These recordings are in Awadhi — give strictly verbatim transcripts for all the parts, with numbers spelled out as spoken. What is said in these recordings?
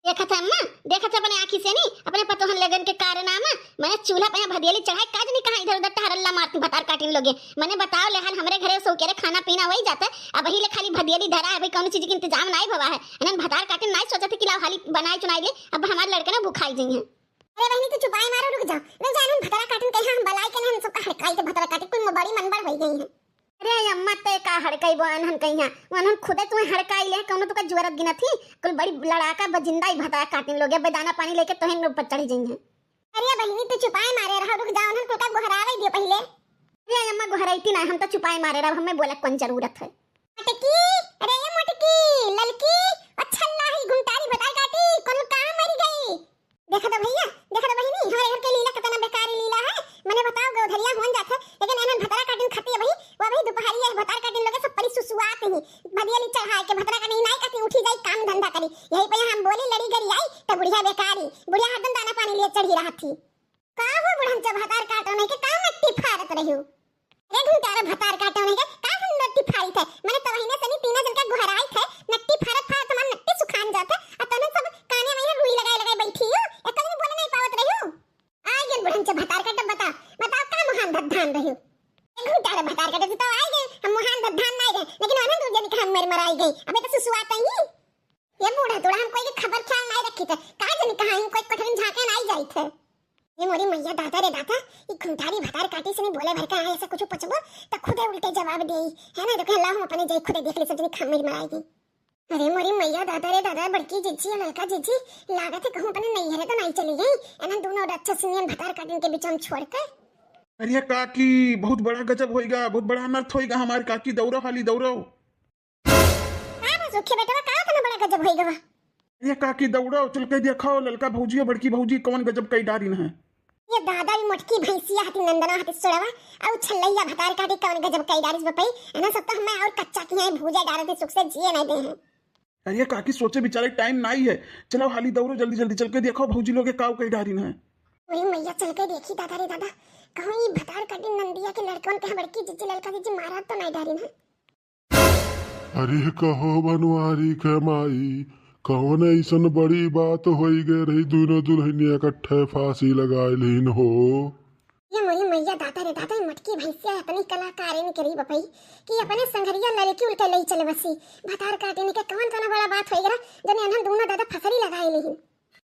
देखत है अम्मा, देखत है अपने आँखी से नी, अपने पतोहन लोगन के कारनामा। मने चूल्हा पे यहाँ भदियली चढ़ाए, का जनी कहाँ इधर उधर टहरल्ला मारती भतार काटिन लोगे। मने बताओ ले हाल, हमरे घरे सौकेरे खाना पीना वही जाता है, अब वही ले खाली भदियली धरा है भाई, कौनो चीज के इंतजाम नाई भवा है। इन्हन भतार काटिन नाई सोचत है कि लाओ हाली बनाए चुनाई ले, अब हमारे लड़के ना भुखाई जइहैं। अरे बहिनी, तू चुपाई मारो, रुक जाओ, रुक जाओ, इन्हन भतार काटिन कहिया हम बलाई के इन्हन सबका हड़काई के भतार काटिन, कुल बड़ी मनबड़ होई गई है। अरे अम्मा, ते का हड़काई बो अनहन कहिया, वो अनहन खुदे तुम्हें हड़काई ले, कौनो तुका जुअरत गिनत ही, कुल बड़ी लड़ाका बजिंदा ही भतार काटिन लोगे, अब दाना पानी लेके तोहे ऊपर चढ़ी जइहैं। अरे बहिनी, तू चुपाए मारे रहो, रुक जाओ, उन्हन कुल का गोहरावे दियो पहिले। अरे अम्मा, गोहराइती ना, हम तो चुपाए मारे रहो, हमें बोले कौन जरूरत है। मोटकी, अरे ये मोटकी, ललकी, अच्छा लाही घुमटारी भतार काटी, कौन कहाँ मरी गई? देखा तो भैया, देखा तो बहिनी, हमारे घर के लीला कितना बेकारी लीला है। मने बताओ, गौधरिया होन जात है, लेकिन एनन भतार काटिन खाती है भाई, वो भाई दोपहरिया है, भतार काटिन लोगे सब परी सुसुआत ही, भदियली चढ़ाए के भतार काटिन नाई काटी उठी जाई काम धंधा करी, यही पे हम बोली लड़ी गरी आई, तो बुढ़िया बेकारी, बुढ़िया हरदम दाना पानी लिए चढ़ी रहत थी। का हो बुढ़न, जब भतार काटो नहीं के का नट्टी फारत रही हो? अरे घुमटारा भतार काटो नहीं के का हम नट्टी फारी थे? मने तवहिने सनी तीना जन का गुहराई थे, नट्टी फारत फारत हमार नट्टी सुखान जात है, आ तने सब काने में रुई लगाए लगाए बैठी हो, एक दिन बोले नहीं पावत रही हो। आ गेल बुढ़न, जब भतार काटो बता, बताओ का मुहान धत धान रही हो? ए घुमटारा भतार काटो तो आ गए, हम मुहान धत धान नहीं रहे, लेकिन ओने दू जनी का हम मर मराई गई, अबे तो सुसुआत ही। ये बूढ़ा तूड़ा, हम कोई के खबर ख्याल नाई रखी थे। का जनी कहाँ ही कोई कोठरी में झांके नाई जाई थे। ये मोरी मैया, दादा रे दादा, ई घुमटारी भतार काटी से नहीं बोले भर के आए, ऐसे कुछ पूछबो तो खुदे उल्टे जवाब देई, है ना? तो कहे, "लाओ, हम अपने जाई खुदे देख ले, सब जनी खमीर मराएगी।" अरे मोरी मैया, दादा रे दादा, बड़की जिज्जी और ललका जिज्जी, लागत है कहूँ अपने नैहरे तो नाई चली गई, एनन दोनों राक्षसियन भतार काटिन के बीच में छोड़ के। अरे काकी, बहुत बड़ा गजब होइगा, बहुत बड़ा अनर्थ होइगा हमार काकी, दौड़ो हाली दौड़ो। का बा सुखे बेटवा, का इतना बड़ा गजब होई गवा? अरे काकी दौड़ो, चल के देखाओ, ललका भौजी और बड़की भौजी कौन गजब कई डारिन है। ये दादा भी मोटकी भैंसिया हती नंदना हती सुड़वा, और छल्लैया भतार काटी कौन गजब कई डारिस बपई, एना सब तो हमें और कच्चा की हैं, भूजा डारे थे, सुख से जिए नहीं दे हैं। अरे काकी सोचे बिचारे टाइम नाई है, चलो हाली दौड़ो जल्दी जल्दी, चल के देखाओ भौजी लोग काव कई डारिन है। वही मैया चल के देखी दादा रे दादा, कहूँ ई भतार काटी नंदिया के लड़कन के बड़की जिज्जी ललका जिज्जी मारा तो नहीं डारिन है। अरे कहो बनवारी के माई, कौन ऐसन बड़ी बात होई गए रही, दोनों दुल्हनिया इकट्ठे फांसी लगाए लीन हो। ये मोरी मैया दादा रे दादा, ई मोटकी भैंसिया इतनी कलाकारिन करी बपई कि अपने संघरिया लड़की उल्टे ले चले बसी। भतार काटिन के कौन तना बड़ा बात होई गया, जने अनहन दोनों दादा फसरी लगाए लीन।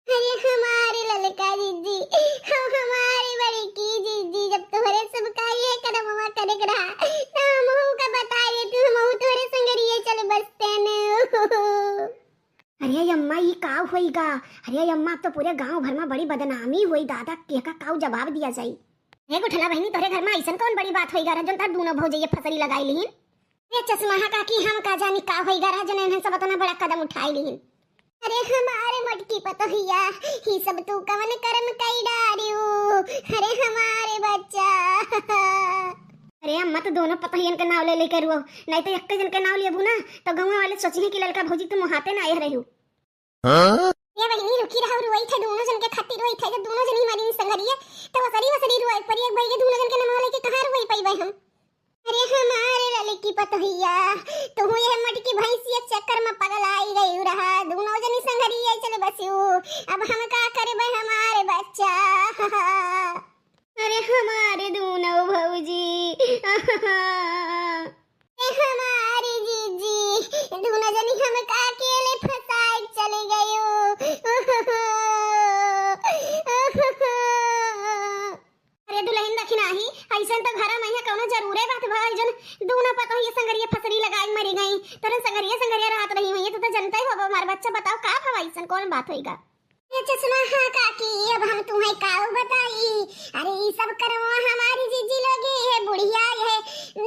अरे हमारे ललका जिज्जी, हम हमारे बड़की जिज्जी, जब तोहरे सब का ये कदमवा करे के रहा, तो हमहू का बताए दे तू, हमहू तोहरे संगरिये चल बसते न। अरे अम्मा, ई का होइगा? अरे अम्मा, अब तो पूरे गांव भर में बड़ी बदनामी होई दादा, केका काऊ जवाब दिया जाई? हे गुठला बहिनी, तोहरे घर में ऐसन कौन बड़ी बात होइगा रहा, जौन तार दूनो भौजैया फसरी लगाई लीन? ये चश्मा काकी, हम का जानी का होइगा रहा, जने इन्हें सब इतना बड़ा कदम उठाई लीन। अरे हमारे मोटकी पतोहिया, ही सब तू कवन करम कई डारियो? अरे हमारे बच्चा। अरे अम्मा, तो दोनों पतोहियन के नाव ले लेके रुओ, नहीं तो एक जन के नाव लेबू ना, तो गाँव वाले सोचिहैं कि ललका भौजी तुम हाथे ना आए रही हो। हाँ? ये बहिनी रुकी रहो, रुआई थे दोनों जन के खातिर रुआई थे, जब दोनों जनी हमारी संगरिये, तो वसरी वसरी रुआई परी, एक भाई के दोनों जन के नाम लेके कहाँ रुआई पाई हम? अरे हमारे ललकी पतोहिया, तू ये मोटकी भैंसिया चक्कर में पगल आई गई रहा, दोनों जनी संगरिये चल बसियो, अब हम का करबे हमारे बच्चा? अरे हमारे दोनों भौजी, ए हमारी जीजी, दोनों जनी हमका अकेले फंसाए चले गयो। अरे दुल्हन दखिनाही, ऐसन तो घर में है कौनो जरूरे बात भा, जन दोनों पतोहिया संगरिया फसरी लगाई मरी गई। तोरन संगरिया संगरिया रात रही हुई, तू तो जनता ही होबो हमार बच्चा, बताओ का भा ऐसन कौन बात होइगा? ए चश्मा, हाँ काकी, अब हम तुम्हें काऊ बताई। अरे ई सब करवा हमारी जीजी लोगे, ये बुढ़िया, ये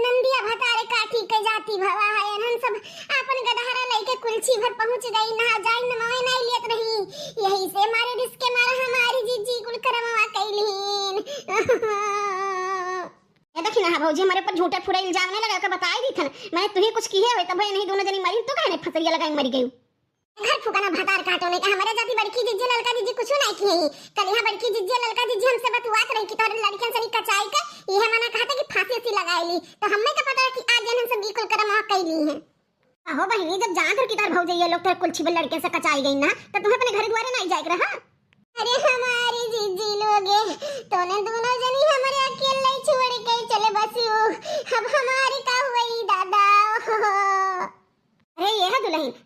नंदिया भतार काठी के जाती भवा है। इन्हन सब आपन गदहरा लइके कुलछी भर पहुँच गई, ना जाई न मोए नहीं लेत रही। यही से मारे रिस के मारा हमारी जीजी कुल करवा कैलीन। ये देखी ना भौजी, हमारे ऊपर झूठे फुरे इल्जाम नहीं लगा के बताई दी थन। मैंने तुही कुछ किहे हुए तब ये नहीं दोनों जनी मरी, तू कहने फसरिया लगाई मरी गई। घर फुकाना भतार काटो नहीं का, हमारे जाति बड़की जिज्जी ललका जिज्जी कुछ नहीं किहे ही। कल यहाँ बड़की जिज्जी ललका जिज्जी हमसे बतुआत रही कि तोहरे लड़कियन से नहीं कचाई के, यह मना कहते कि फांसी सी लगाई ली, तो हमें का पता कि आज जन हमसे बिल्कुल करम कैली है। अहो बहिनी, जब जान कर कि तार भौजैया लोग तोहरे कुलछी बल लड़के से कचाई गई ना, तो तुम्हें अपने घर द्वारे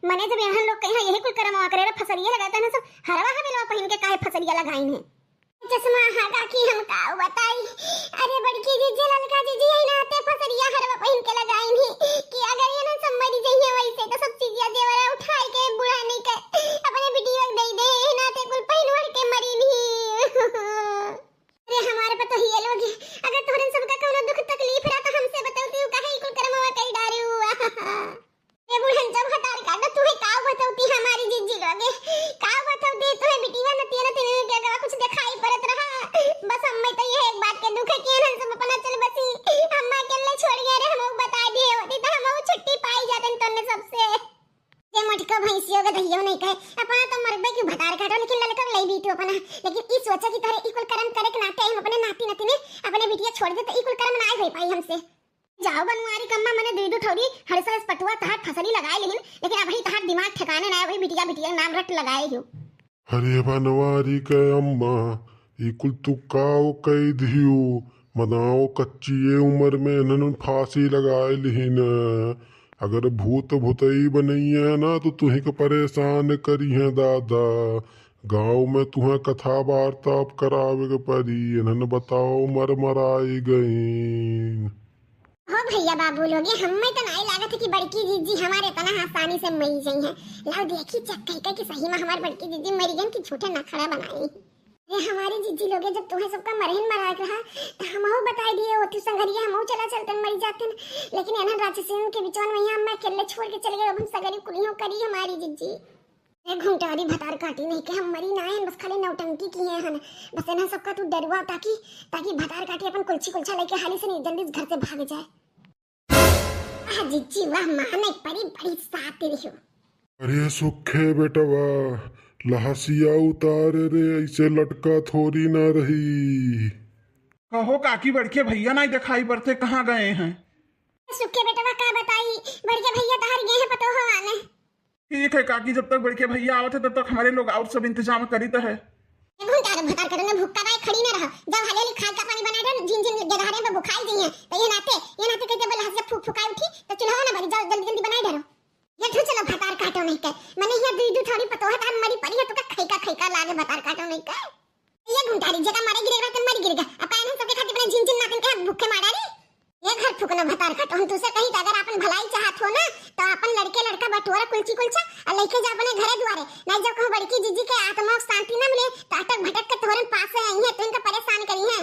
मने जब एहन लोग कहीं यही कुल करमवा करे रे, फसरिया लगाए, तहन सब हरवा हवेलवा पहिन के काहे फसरिया लगाइन है? चश्मा, हाँ काकी, हम काउ बताई। अरे बड़की जीजी, ललका जीजी, यही नाते फसरिया हरवा पहिन के लगाइन ही कि अगर ये ना सब मरी जइहे वैसे तो सब चीजिया जेवरा उठाई के बूढ़ा नहीं के अपने बिटिया के दे दे, यही नाते कुल पहिन ओढ़ के मरीन ही। अरे हमारे पतोहिया लोग, अगर तोहरन सबका कौनो दुख तकलीफ रहा तो हमसे बतौती, काहे ई कुल करमवा कई डारे हुआ। ए बुढ़न, जब भतार काटो, तुहे काउ बतौती हमारी जीजी लोगे, काउ बतौती तुहे बिटिया नतिया नतिया के अगवा कुछ दिखाई पड़त रहा। बस हम्मे तो ये एक बात के दुख है कि एनहन सब अपना चल बसी, हम्मा अकेले छोड़ गए रे, हमहू बता दिए होती तो हमहू छुट्टी पाई जातन तन्ने सबसे। जे मोटका भैंसियों के दहियो नहीं कहे, अपना तो मरबे की भतार काटो, लेकिन ललका ले भी तू अपना, लेकिन ई सोचा कि तोहरे ई कुल करम करे के नाते हम अपने नाती नतिने अपने बिटिया छोड़ दे तो ई कुल करम ना होई पाई हमसे। जाओ बनवारी कम्मा, मने दुई दू ठौरी हड़सा पटुआ तहार फसली लगाए लेहिन, लेकिन अबही तहार दिमाग ठिकाने ना है, वही बिटिया बिटिया नाम रट लगाए हो। अरे बनवारी के अम्मा, ई कुल तू काव कई दियो? मदाओ कच्चिए उम्र में इन्हन फांसी लगाए लिहिन। अगर भूत भुतई बनइए ना तो तुही के परेशान करिहे दादा। गांव में तुहे कथा वार्ताप करावे के परी। इन्हन बताओ मर मराई गईन। हो भैया बाबू लोगे, हम्मे तो नाई लागत है कि बड़की जीजी हमारे इतना आसानी से मरी जइहे। लाओ देखी चेक कई के कि सही में हमार बड़की जीजी मरी गईन कि झूठे नखड़ा बनाई। अरे हमारी जीजी लोगे, जब तुम्हें सबका मरहिन मराए के रहा तो हमहू बताई दिए होती संगरिया, हमहू चला चलतन मरी जातन, लेकिन एनहन राक्षसिन के बिचवन में यहाँ हम्मे अकेले छोड़ के चले गए। अब हम सगरी कुलियों करी हमारी जीजी। ए घुंटारी भतार काटी नहीं के हम मरी ना हैं, बस खाली नौटंकी किहे हन। बस एनहन सबका तू डरुआ ताकि, ताकि भतार काटी अपन कुलछी कुलछा लेके हाली से नहीं जल्दी से घर से भाग जाए। वाह जिज्जी वाह, माने परी बड़ी सातिर हो। अरे सुखे बेटवा, लहसिया उतारे रे, ऐसे लटका थोड़ी ना रही। कहो काकी, बड़के भैया नाई दिखाई पड़ते, कहाँ गए हैं? सुखे बेटवा का बताई, बड़के भैया तहार गए हैं पतोह आने। ठीक है काकी, जब तक बड़के भैया आवत है तब तक हमारे लोग और सब इंतजाम करीत है। ए घुंटारो भतार काटो ना, भूखा बाय खड़ी ना रहो। जाओ हाली हाली खाए का पानी बनाए डालो, झिन झिन गधारे में बुखाई गई है। तो ये नाते, ये नाते कहते बोले हंस फूक फुकाई उठी, तो चूल्हा ना बरी, जाओ जल्दी जल्दी बनाए डालो। ये ठू चलो भतार काटो नहीं के, मने ये दुई दू थोड़ी पतोह तान मरी परी है, तो का खैका खैका लागे भतार काटो नहीं के। ये घुंटारी जेका मारे गिरेगा तन मरी गिरेगा। अब काहे नहीं सबके खातिर अपने झिन झिन नातिन के भूखे मारा रे। ये घर फुकना भतार काटो, हम तुसे कही तो अगर अपन भलाई चाहत हो ना, तो अपन लड़के लड़का बटोरा कुलची कुलचा और लेके जा अपने घरे दुआरे। नहीं जब कहूँ बड़की जीजी के आत्मा को शांति ना मिले, तो अटक भटक के तोहरे पास से आई है, तो इनका परेशान करी है।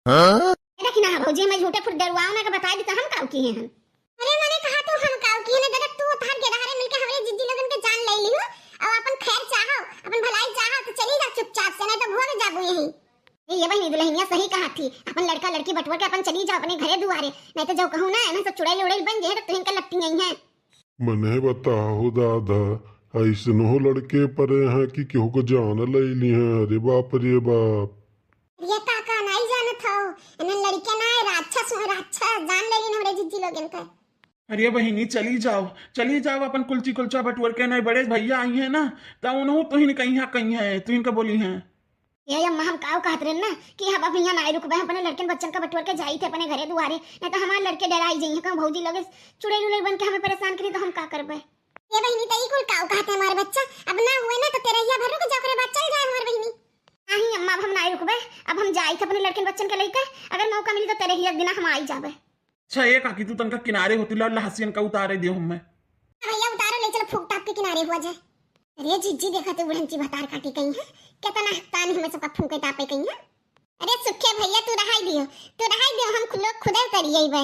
हाँ? देखी ना भौजी, मैं झूठे फुट डरुआओ ना के बता दी तो हम काउ किहे हैं। अरे मने कहा तू हम काउ किहे ना, दादा तू तहार के धारे मिलके हमरे जीजी लोगन के जान ले लियो, और अपन खैर चाहो, अपन भलाई चाहो तो चली जा चुपचाप से, नहीं तो भोग जाबू यही। ए, ये बहिनी दुल्हनिया सही कहा थी, अपन लड़का लड़की बटोर के अपन चली जाओ अपने घरे दुआरे, नहीं तो जब कहूँ ना, ना सब चुड़ैल उड़ैल बन जाए तो तुहिन के लपटी आई हैं। मने बताओ दादा, ऐसनो लड़के परे हैं कि केहू को जान ले ली हैं। अरे बाप रे बाप। ये काका नहीं जानत हो, इन्हें लड़के ना है, राक्षस, राक्षस जान ले ली हमरे जिज्जी लोगन का। अरे बहिनी चली जाओ, चली जाओ अपन कुलची कुलचा बटोर के, नहीं बड़े भैया आई हैं ना, तो उन्हों तुहिन कहीं कहीं है, तुहिन का बोली हैं। ए अम्मा, हम काउ कहत रहन ना कि हम अब हियाँ नाई रुकबे, हम अपने लड़कन बच्चन का बटोर के जाई थे अपने घरे दुआरे, नहीं तो हमार लड़के डराई जाई हैं, कहूँ भौजी लोगे चुड़ैल उड़ैल बन के हमें परेशान करी तो हम का करबे? ए बहिनी, तो ई कुल काउ कहते हमार बच्चा, अब ना हुए ना तो तेरहिया भर रुक जा, ओकरे बाद चल जाए हमार बहिनी। नहीं अम्मा, अब हम नाई रुकबे, अब हम जाई थे अपने लड़कन बच्चन के लेके, अगर मौका मिली तो तेरहिया दिना हम आई जाबे। अच्छा ए काकी, तू तनका किनारे होती, लाओ लहसियन का उतारे दियो हमें। भैया उतारो, ले चलो फूक टाप के किनारे हुआ जाए। अरे जिज्जी देखा तो बुढ़ंची भतार काटी कहीं है, कितना तानी हमें सबका फूके टापे कहीं है। अरे सुखे भैया तू रहाई दियो, तू रहाई दियो, हम खु-, लोग खुदे उतरी अइबे।